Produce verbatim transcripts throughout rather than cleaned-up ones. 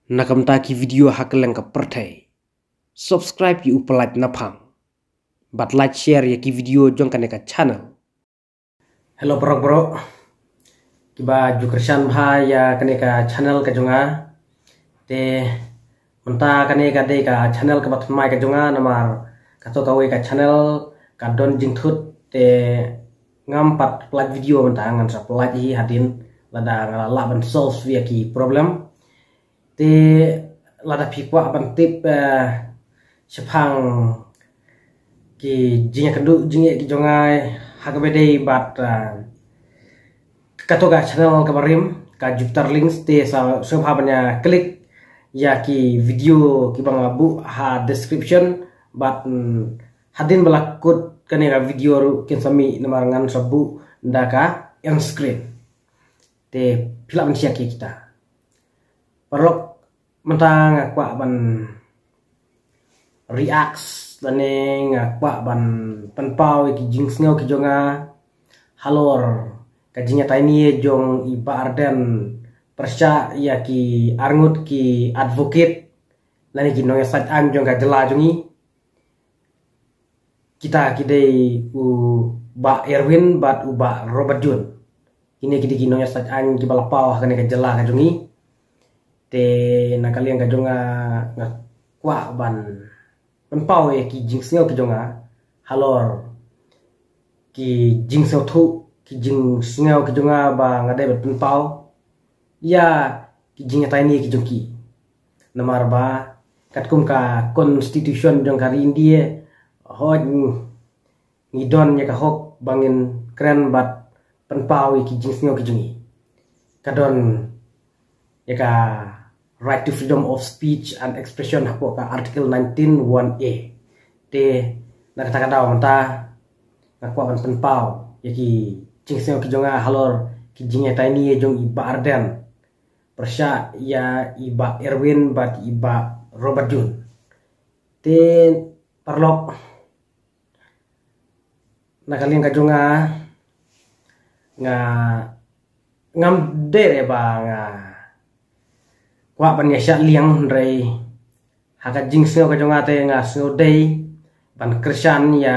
na ka bynta ki video ha kylleng ka pyrthei. Subscribe ïa u Pyllait Naphang bad like, share ïa ki video jong kane ka channel. Hello paralok, paralok kiba ju kyrshan bha ïa kane ka channel ka jong nga. Te mynta kane ka dei ka channel kaba thymmai ka jong nga, namar kato kawei ka channel ka don jingthut, te ngam pat pyllait video mynta, ngan sa pyllait hi hadien lada nga lah ban solve ïa ki problem. Te lada phi kwah ban tip, eh, shaphang ki jingïakynduh jingeh ki jong nga ha kaba dei bad, eh, kato ka channel kaba rim, ka Jupiter Links, te sa sngewbha ban ïa click ïa ki video kiba nga buh ha description bad, mm, hadien ba la kut kane ka video ruh kin sa mih, namar ngan sa buh da ka end screen. Te phi lah ban check ïa kita. Paralok, mynta nga kwah ban react lane nga kwah ban pynpaw ïa ki jingsngew ki jong nga halor ka jingïatai nie jong i Bah Ardent pyrshah ïa ki arngut ki advocate lane ki nongïasaid aiñ jong ka jylla jong ngi. Kita ki dei u Bah Erwin bad u Bah Robert June. Kine ki dei ki nongïasaid aiñ kiba la paw ha kane ka jylla ka jong ngi. Te na ka liang ka jong nga, nga kwah ban pynpaw ïa ki jingsngew ki jong nga halor ki jingsngewthuh, ki jingsngew ki jong nga ba nga dei ban pynpaw ïa ki jingïatai nie ki jong ki. Namar ba katkum ka constitution jong ka ri India, hooid ngi don ïa ka hok ba ngin kren bad pynpaw ïa ki jingsngew ki jong ngi. Ka don ïa ka right to freedom of speech and expression hapoh ka Article nineteen one A. Te na kata ka daw mynta nga kwah ban pynpaw ïa ki jingsngew ki jong nga halor ki jingïatai nie jong i Bah Ardent pyrshah ïa i Bah Erwin bad i Bah Robert June. Te paralok, na ka liang ka jong nga, nga ngam dei re ba nga kwah ban ïa shah liang, hynrei ha ka jingsngew ka jong nga te nga sngew dei ban kyrshan ïa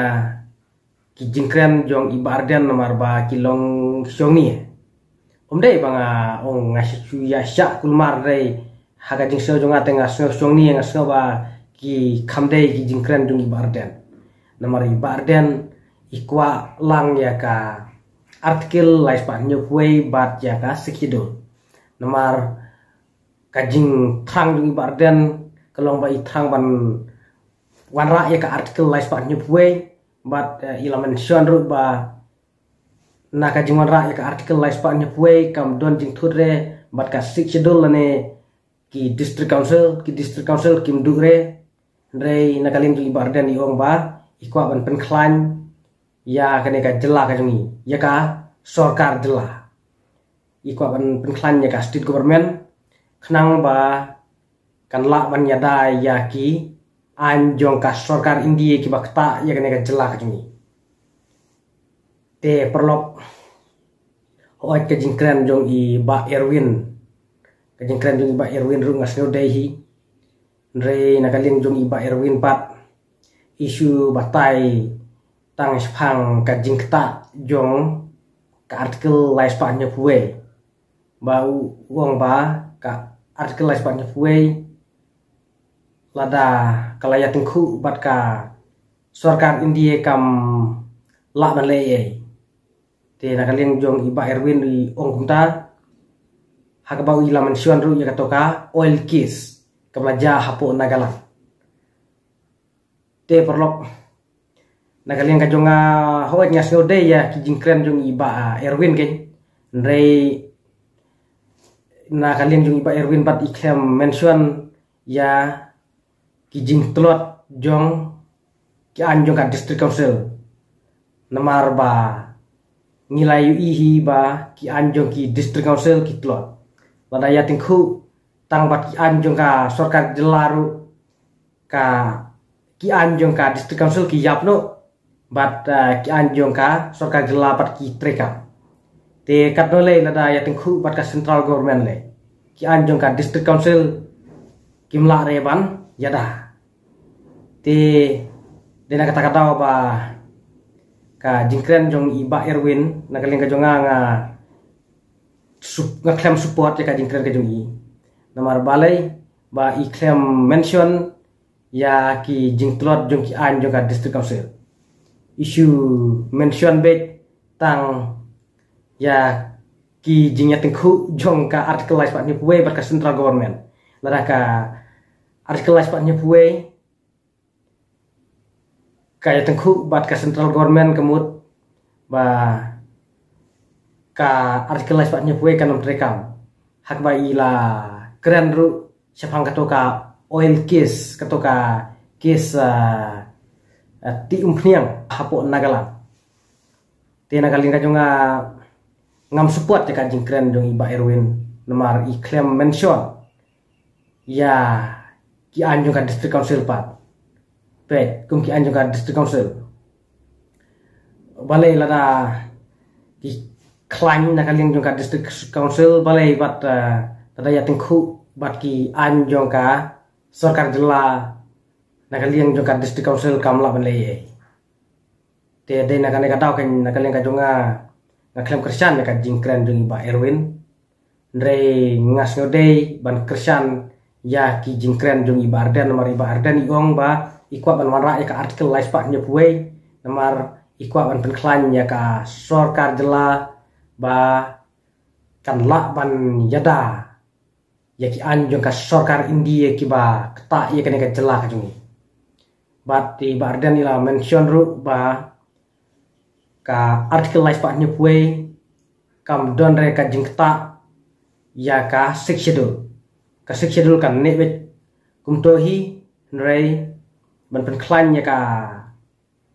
ki jingkren jong i Bah Ardent namar ba ki long shong nie. Ym dei ba nga ong nga shu ïa shah kulmar, hynrei ha ka jingsngew jong nga te nga sngew shong nie, nga sngew ba ki kham dei ki jingkren jong i Bah Ardent. Namar i Bah Ardent i kwah lang ïa ka Article lai spah hynñiew phew wei bad ïa ka Sixth Schedule. Namar ka jingthrang jong i Bah Ardent ka long ba i thrang ban wanrah ïa ka Article lai spah hynñiew phew wei bad, eh, i la mention ruh ba na ka jingwanrah ïa ka Article lai spah hynñiew phew wei kam don jingthut re bad ka Sixth Schedule lane ki District Council, ki District Council kim duh re. Hynrei na ka liang jong i Bah Ardent i ong ba i kwah ban pynkhlaiñ ïa kane ka jylla ka jong ngi, ïa ka sorkar jylla. I kwah ban pynkhlaiñ ïa ka state government khnang ba kan lah ban ïada ïa ki aiñ jong ka sorkar India kiba ktah ïa kane ka jylla ka jong ngi. Te paralok, hooid ka jingkren jong i Bah Erwin, ka jingkren jong i Bah Erwin ruh nga sngew dei hi. Hynrei na ka liang jong i Bah Erwin pat i shu batai tang shaphang ka jingktah jong ka Article lai spah hynñiew phew wei. Ba u ong ba ka Article lai spah hynñiew phew wei lada ka la ïatyngkhuh bad ka sorkar India kam lah ban leh ei ei. Te na ka liang jong i Bah Erwin i ong kumta, ha kaba u i la mention ruh ïa kato ka oil case kaba la jia hapoh Nagaland. Te paralok, na ka liang ka jong nga, hooid nga sngew dei ïa ki jingkren jong i Bah, ah, Erwin kein. Hynrei na ka liang jong i Bah Erwin pat i khlem mention ïa ki jingtlot jong ki aiñ jong ka District Council. Namar ba ngi la ïohi hi ba ki aiñ jong ki District Council ki tlot. Lada ïatyngkhuh tang bad ki aiñ jong ka sorkar jylla ruh, ka, ki aiñ jong ka District Council ki ïap noh, bad, eh, ki aiñ jong ka sorkar jylla pat ki treikam. Te katno lei lada ïatyngkhuh bad ka central government lei, ki aiñ jong ka District Council kim lah re ban ïada. Te dei na kata ka daw ba ka jingkren jong i Bah Erwin, na ka liang ka jong nga nga sup-, nga khlem support ïa ka jingkren ka jong i. Namar balei? Ba i khlem mention ïa ki jingtlot jong ki aiñ jong ka District Council. I shu mention beit tang ïa ki jingïatyngkhuh jong ka Article lai spah hynñiew phew wei bad ka Central Government. Lada ka Article lai spah hynñiew phew wei ka ïatyngkhuh bad ka Central Government, ka mut ba ka Article lai spah hynñiew phew wei kan ym treikam. Haba i la kren ruh shaphang kato ka oil case, kato ka case, ah, ah, tih umphniang hapoh Nagaland. Te na ka liang ka jong nga ngam support ïa ka jingkren jong i Bah Erwin, namar i khlem mention ïa ki aiñ jong ka District Council pat. Peit, kum ki aiñ jong ka District Council, balei lada ki khlaiñ na ka liang jong ka District Council, balei bad, eh, lada ïatyngkhuh bad ki aiñ jong ka sorkar jylla na ka liang jong ka District Council kam lah ban leh ei. Te dei na kane ka daw kan, na ka liang ka jong nga, nga khlem kyrshan ïa ka jingkren jong i Bah Erwin. Hynrei nga sngewdei ban kyrshan ïa ki jingkren jong i Bah Ardent, namar i Bah Ardent i ong ba i kwah ban wanrah ïa ka Article lai spah hynñiew phew wei, namar i kwah ban pynkhlaiñ ïa ka sorkar jylla ba kan lah ban ïada ïa ki aiñ jong ka sorkar India kiba ktah ïa kane ka jylla ka jong ngi. Bad i Bah Ardent i la mention ruh ba ka Article lai spah hynñiew phew wei kam don re ka jingktah ïa ka Sixth Schedule. Ka Sixth Schedule kan neh beit kumto hi, hynrei ban pynkhlaiñ ïa ka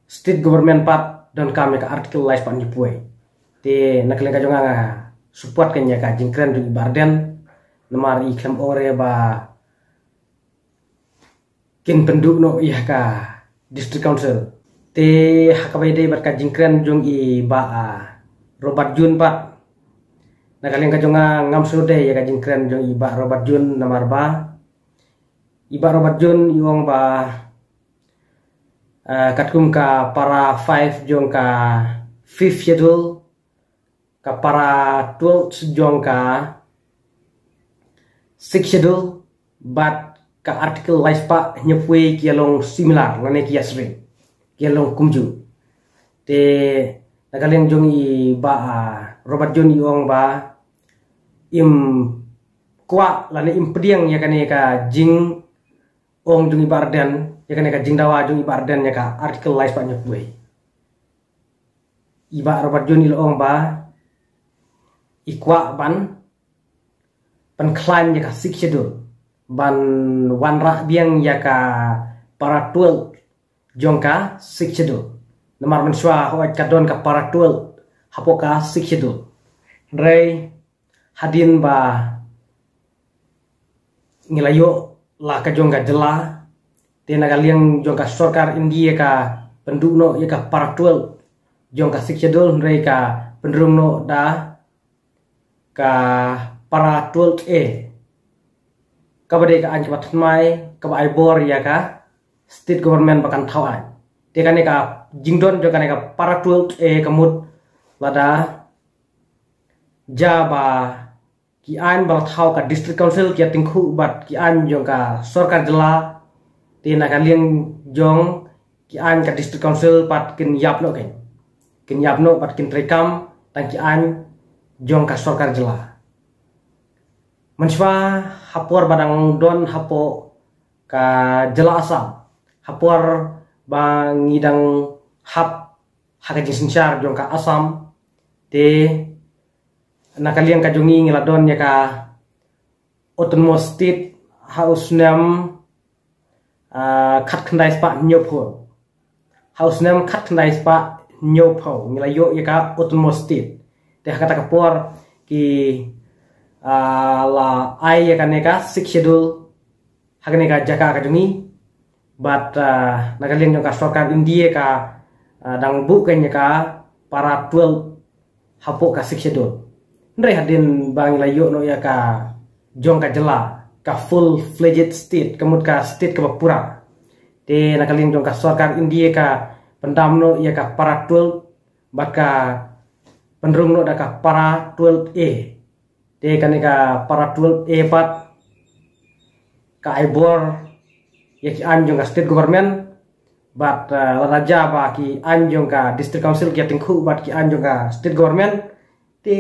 State Government pat donkam ïa ka Article lai spah hynñiew phew wei. Te na ka liang ka jong nga nga support kan ïa ka jingkren jong i Bah Ardent, namar i khlem ong re ba kin pynduh noh ïa ka District Council. Te ha kaba ïadei bad ka jingkren jong i Bah, ah, Robert June pat, na ka liang ka jong nga ngam sngewdei ïa ka jingkren jong i Bah Robert June, namar ba i Bah Robert June i ong ba, ah, katkum ka para five jong ka Fifth Schedule, ka para twelve jong ka Sixth Schedule bad ka Article lai spah hynñiew phew wei ki ïa long similar lane ki ïa syriem, ki ïa long kumjuh. Te na ka liang jong i Bah, ah, Robert June i ong ba im kwah lane im pdiang ïa kane ka jingong jong i Bah Ardent, ïa kane ka jingdawa jong i Bah Ardent ïa ka Article lai spah hynñiew phew wei. I Bah Robert June i la ong ba i kwah ban pynkhlaiñ ïa ka Sixth Schedule, ban wanrah biang ïa ka para twelve jong ka Sixth Schedule. Namar mynshuwa hooid ka don ka para twelve hapoh ka Sixth Schedule. Hynrei hadien ba ngi la ïoh la ka jong ka jylla, te na ka liang jong ka sorkar India ka pynduh noh ïa ka para twelve jong ka Sixth Schedule, hynrei ka pynrung noh da ka para twelve A, kaba dei ka aiñ kaba thymmai, kaba ai bor ïa ka State Government ba kan thaw aiñ. Te kane ka jingdon jong kane ka para twelve A ka mut lada jia ba ki aiñ ba la thaw ka District Council ki ïa tyngkhuh bad ki aiñ jong ka sorkar jylla, te na ka liang jong ki aiñ ka District Council pat kin ïap noh kein. Kin ïap noh bad kin treikam tang ki aiñ jong ka sorkar jylla. Mynshuwa ha por ba dang don hapoh ka jylla Assam, ha por ba ngi dang hap ha ka jingsynshar jong ka Assam, te na ka liang ka jong ngi ngi la don ïa ka Autonomous State ha u snem, ah, khatkhyndai spah hynñiewphew. Ha u snem khatkhyndai spah hynñiewphew ngi la ïoh ïa ka Autonomous State. Te ha kata ka por ki, ah, la ai ïa kane ka Sixth Schedule ha kane ka jaka ka jong ngi. Bad, ah, na ka liang jong ka sorkar India ka, ah, dang buh kein ïa ka para twelve hapoh ka Sixth Schedule. Hynrei hadien ba ngi la ïoh noh ïa ka jong ka jylla, ka full-fledged state, ka mut ka state kaba pura. Te na ka liang jong ka sorkar India ka pyndam noh ïa ka para twelve bad ka pynrung noh da ka para twelve A. Te kane ka para twelve A pat ka ai bor ïa ki aiñ jong ka state government, bad, uh, lada jia ba ki aiñ jong ka district council ki ïatyngkhuh bad ki aiñ jong ka state government, te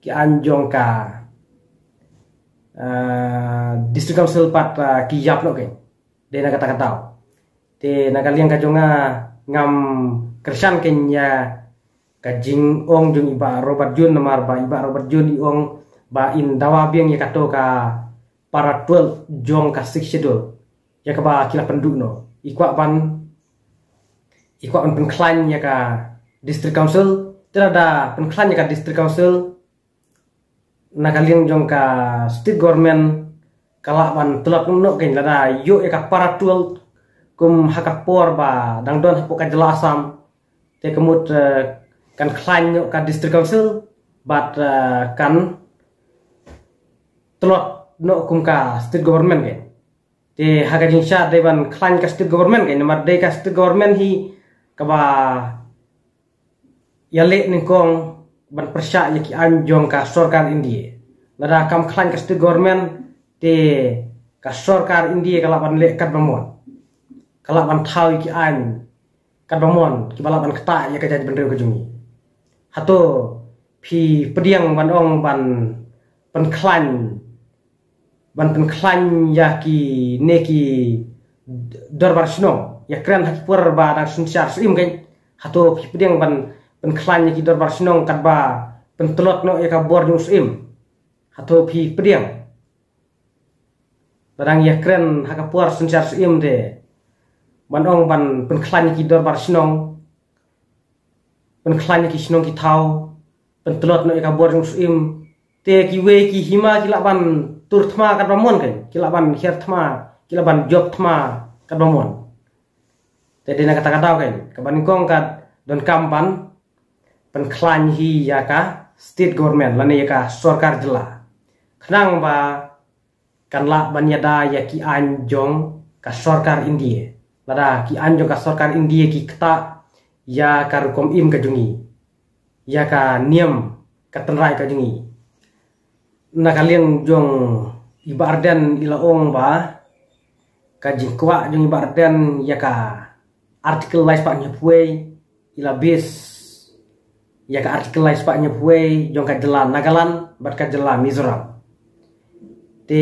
ki aiñ jong ka, uh, district council pat, uh, ki ïap noh kein. Dei na kata ka daw. Te na ka liang ka jong nga, ngam kyrshan kein ïa ka jingong jong i Bah Robert June, namar ba i Bah Robert June i ong ba in dawa biang ïa kato ka para twelve jong ka Sixth Schedule, ïa kaba ki la pynduh noh. I kwah ban, i kwah ban pynkhlaiñ ïa ka district council. Te lada pynkhlaiñ ïa ka district council, na ka liang jong ka state government ka lah ban tlot noh kein, lada ïoh ïa ka para twelve kum ha ka por ba dang don hapoh ka jylla Assam. Te ka mut, eh, kan khlaiñ noh ka district council bad, eh, kan tlot noh kum ka state government kein. Te ha ka jingshisha dei ban khlaiñ ka state government kein, namar dei ka state government hi kaba ïaleh nyngkong ban pyrshah ïa ki aiñ jong ka sorkar India. Lada kam khlaiñ ka state government, te ka sorkar India ka lah ban leh katba mon. Ka lah ban thaw ïa ki aiñ katba mon kiba lah ban ktah ïa ka jaitbynriew ka jong ngi. Hato phi pdiang ban ong ban pynkhlaiñ, ban pynkhlaiñ ïa kine ki dorbar shnong, ïa kren ha ki por ba dang synshar syiem kein? Hato phi pdiang ban pynkhlaiñ ïa ki dorbar shnong katba pyntlot noh ïa ka bor jong u syiem? Hato phi pdiang? Ba dang ïa kren ha ka por synshar syiem te ban ong ban pynkhlaiñ ïa ki dorbar shnong, pynkhlaiñ ïa ki shnong ki thaw, pyntlot noh ïa ka bor jong u syiem. Te kiwei ki hima ki lah ban tur thma katba mon kein, ki lah ban hiar thma, ki lah ban jop thma katba mon. Te dei na kata ka daw kein, kaba nyngkong ka donkam ban pynkhlaiñ hi ïa ka state government lane ïa ka sorkar jylla, khnang ba kan lah ban ïada ïa ki aiñ jong ka sorkar India. Lada ki aiñ jong ka sorkar India ki ktah ïa ka rukom im ka jong ngi, ïa ka niam ka tynrai ka jong ngi. Na ka liang jong i Bah Ardent i la ong ba ka jingkwah jong i Bah Ardent ïa ka Article lai spah hynñiewphew wei i la base ïa ka Article lai spah hynñiewphew wei jong ka jylla Nagaland bad ka jylla Mizoram. Te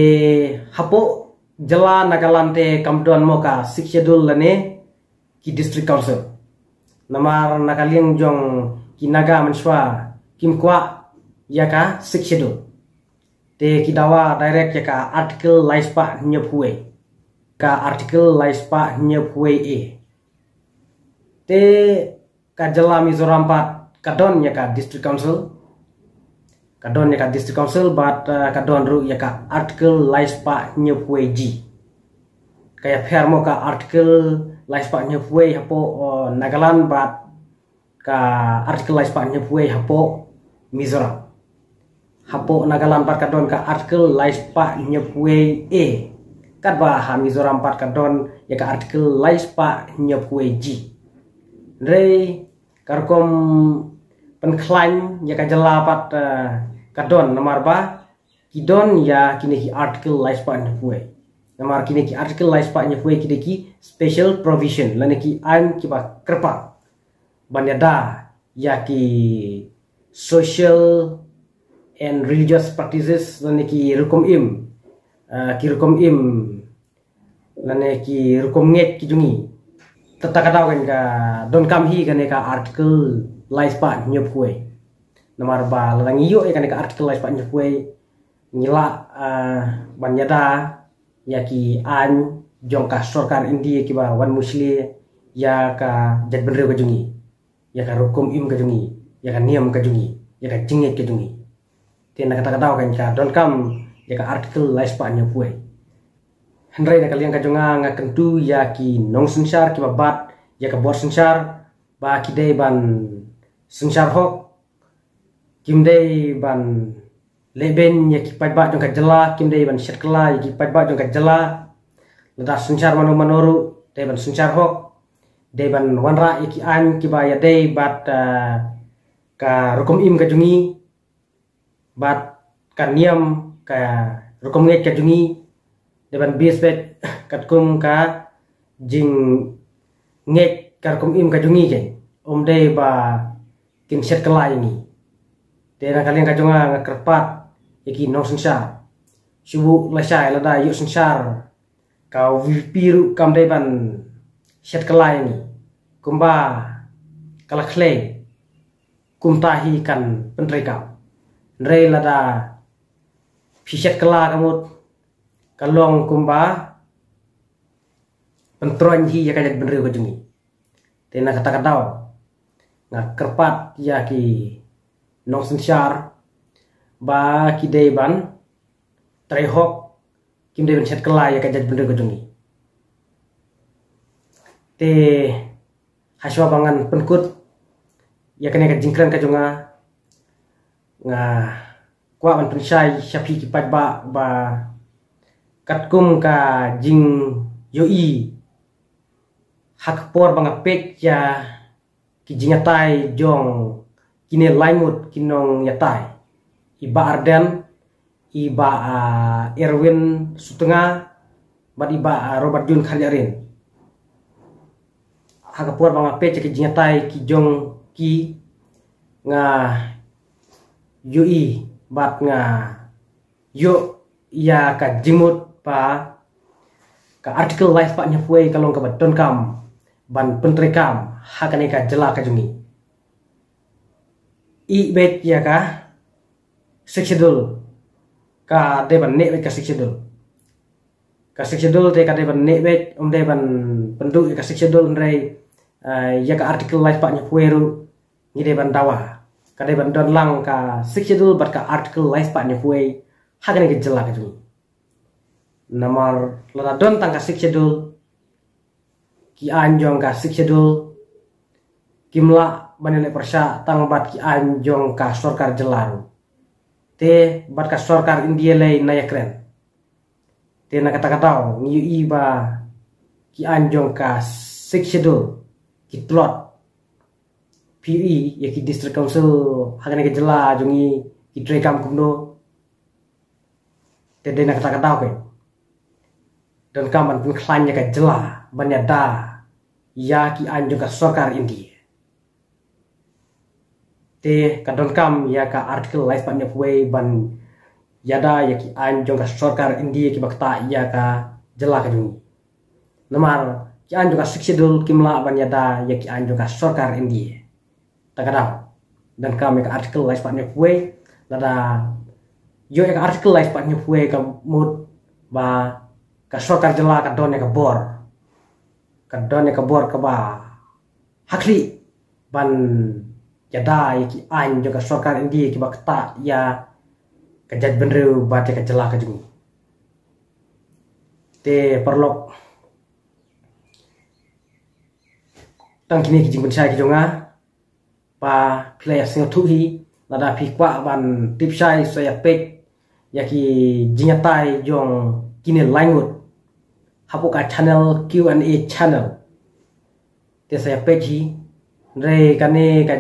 hapoh jylla Nagaland te kam don mo ka Sixth Schedule lane ki District Council. Namar na ka liang jong ki Naga mynshuwa kim kwah ïa ka Sixth Schedule. Te ki dawa direct ïa ka Article lai spah hynñiewphew wei, ka Article lai spah hynñiewphew wei A. Te ka jylla Mizoram pat ka don ïa ka District Council, ka don ïa ka District Council bad, eh, ka don ruh ïa ka Article lai spah hynñiewphew wei G. Ka ïapher mo ka Article lai spah hynñiewphew wei hapoh, eh, Nagaland bad ka Article lai spah hynñiewphew wei hapoh Mizoram. Hapoh Nagaland pat ka don ka Article lai spah hynñiewphew wei A. Katba ha Mizoram pat ka don ïa ka Article lai spah hynñiewphew wei G. Hynrei ka rukom pynkhlaiñ ïa ka jylla pat, eh, ka don namar ba ki don ïa kine ki Article lai spah hynñiewphew wei. Namar kine ki Article lai spah hynñiewphew wei ki dei ki special provision lane ki aiñ kiba kyrpang ban ïada ïa ki social and religious practices lane ki rukom im, eh, ki rukom im lane ki rukom ngeit ki jong ngi. Kata ka daw kan ka donkam hi kane ka Article lai spah hynñiewphew wei. Namar ba lada ngi ïoh ïa kane ka Article lai spah hynñiewphew wei ngi lah, eh, ban ïada ïa ki aiñ jong ka sorkar India kiba wan mushli ïa ka jaitbynriew ka jong ngi, ïa ka rukom im ka jong ngi, ïa ka niam ka jong ngi, ïa ka jingngeit ka jong ngi. Te na kata ka daw kan ka donkam ïa ka Article lai spah hynñiewphew wei. Hynrei na ka liang ka jong nga nga kyntu ïa ki nongsynshar kiba bat ïa ka bor synshar ba ki dei ban synshar hok, kim dei ban lehbeiñ ïa ki paidbah jong ka jylla, kim dei ban shet kylla ïa ki paidbah jong ka jylla. Lada synshar mano mano ruh, dei ban synshar hok, dei ban wanrah ïa ki aiñ kiba ïadei bad, ah, ka rukom im ka jong ngi, bad ka niam, ka rukom ngeit ka jong ngi, dei ban base beit katkum ka jingngeit, ka rukom im ka jong ngi kein. Ym dei ba kin shet kylla ïa ngi. Te na ka liang ka jong nga, nga kyrpad ïa ki nongsynshar, shu buh lashai, lada ïoh synshar ka VPP ruh, kam dei ban shet kylla ïa ngi. Kumba ka la khlei, kumta hi kan pyntreikam. Hynrei lada phi shet kylla, ka mut ka long kumba pyntroiñ hi ïa ka jaitbynriew ka jong ngi. Te na kata ka daw, nga kyrpad ïa ki nongsynshar ba ki dei ban trei hok, kim dei ban shet kylla ïa ka jaitbynriew ka jong ngi. Te hashwa ba ngan pynkut ïa kane ka jingkren ka jong nga, nga kwah ban pynshai sha phi ki paidbah ba katkum ka jingïohi, ha ka por ba nga peit ïa ki jingïatai jong kine lai ngut ki nongïatai, i Bah Ardent, i Bah, ah, Erwin Sutnga, bad i Bah, ah, Robert June Kharjahrin. Ha ka por ba nga peit ïa ki jingïatai ki jong ki, nga ïohi bad nga ïoh ïa ka jingmut ba ka Article lai spah hynñiewphew wei ka long kaba donkam ban pyntreikam ha kane ka jylla ka jong ngi. Ïeit beit ïa ka Sixth Schedule, ka dei ban neh beit ka Sixth Schedule. Ka Sixth Schedule te ka dei ban neh beit, ym dei ban pynduh ïa ka Sixth Schedule, hynrei, eh, ïa ka Article lai spah hynñiewphew wei ruh ngi dei ban dawa. Ka dei ban don lang ka Sixth Schedule bad ka Article lai spah hynñiewphew wei ha kane ka jylla ka jong ngi. Namar lada don tang ka Sixth Schedule, ki aiñ jong ka Sixth Schedule kim lah ban ïaleh pyrshah tang bad ki aiñ jong ka sorkar jylla ruh, te bad ka sorkar India lei na ïakren. Te na kata ka daw ngi ïohi ba ki aiñ jong ka Sixth Schedule ki tlot. Phi ïohi ïa ki District Council ha kane ka jylla jong ngi ki treikam kumno. Te dei na kata ka daw kein, donkam ban pynkhlaiñ ïa ka jylla ban ïada ïa ki aiñ jong ka sorkar India. Te ka donkam ïa ka Article lai spah hynñiewphew wei ban ïada ïa ki aiñ jong ka sorkar India kiba ktah ïa ka jylla ka jong ngi. Namar ki aiñ jong ka Sixth Schedule kim lah ban ïada ïa ki aiñ jong ka sorkar India. Ta ka daw, donkam ïa ka Article lai spah hynñiewphew wei. Lada ïoh ïa ka Article lai spah hynñiewphew wei, ka mut ba ka sorkar jylla ka don ïa ka bor, ka don ïa ka bor kaba ha khlieh ban ïada ïa ki aiñ jong ka sorkar India kiba ktah ïa ka jaitbynriew bad ïa ka jylla ka jong ngi. Te paralok, tang kine ki jingpynshai ki jong nga, ba phi la ïa sngewthuh hi. Lada phi kwah ban tip shai, sa ïa peit ïa ki jingïatai jong kine lai ngut hapoh ka channel, Q and A channel. Te sa ïa peit hi. Hynrei kane ka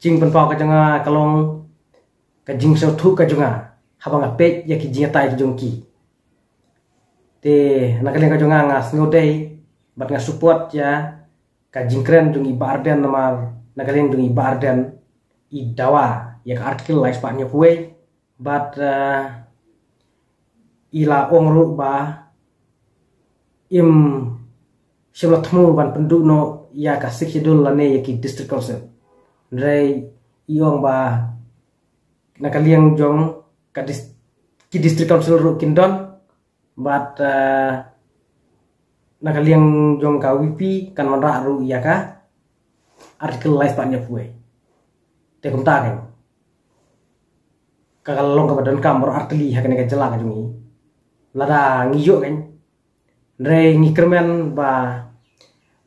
jingpynpaw ka jong nga ka long ka jingsngewthuh ka jong nga haba nga peit ïa ki jingïatai ki jong ki. Te na ka liang ka jong nga, nga sngewdei bad nga support ïa ka jingkren jong i Bah Ardent, namar na ka liang jong i Bah Ardent i dawa ïa ka Article lai spah hynñiewphew wei. Bad, eh, i la ong ruh ba im shym la thmu ban pynduh noh ïa ka Sixth Schedule lane ïa ki District Council. Hynrei i ong ba na ka liang jong ka dis-, ki District Council ruh kin don, bad, eh, na ka liang jong ka VPP kan wanrah ruh ïa ka Article lai spah hynñiewphew wei. Te kumta kein, ka long kaba donkam baroh artylli ha kane ka jylla ka jong ngi. Lada ngi ïoh kein, hynrei ngi kyrmen ba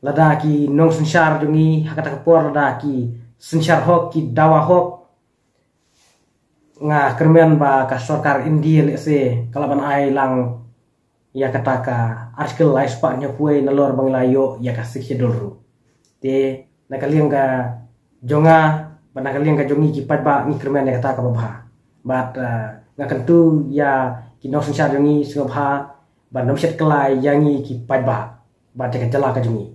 lada ki nongsynshar jong ngi ha kata ka por lada ki synshar hok, ki dawa hok, Nga kyrmen ba ka sorkar India lehse ka lah ban ai lang ïa kata ka Article lai spah hynñiewphew wei nalor ba ngi la ïoh ïa ka Sixth Schedule ruh. Te na ka liang ka jong nga bad na ka liang ka jong ngi ki paidbah ngi kyrmen ïa kata kaba bha. Bad, ah, nga kyntu ïa ki nongsynshar jong ngi sngewbha ban ym shet kylla ïa ngi ki paidbah bad ïa ka jylla ka jong ngi.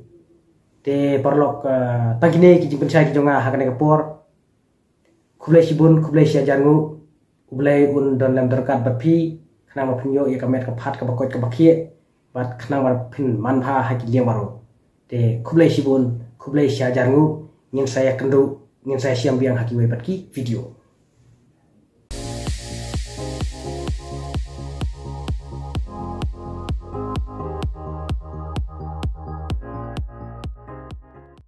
Te paralok, ah, tang kine ki jingpynshai ki jong nga ha kane ka por. Khublei shibun, khublei shi hajar nguh. U Blei un don lem ryngkat bad phi khnang ba phin ïoh ïa ka met ka phad kaba koit kaba khiah bad khnang ba phin manbha ha ki liang baroh. Te khublei shibun, khublei shi hajar nguh. Ngin sa ïakynduh, ngin sa ïashem biang ha kiwei pat ki video.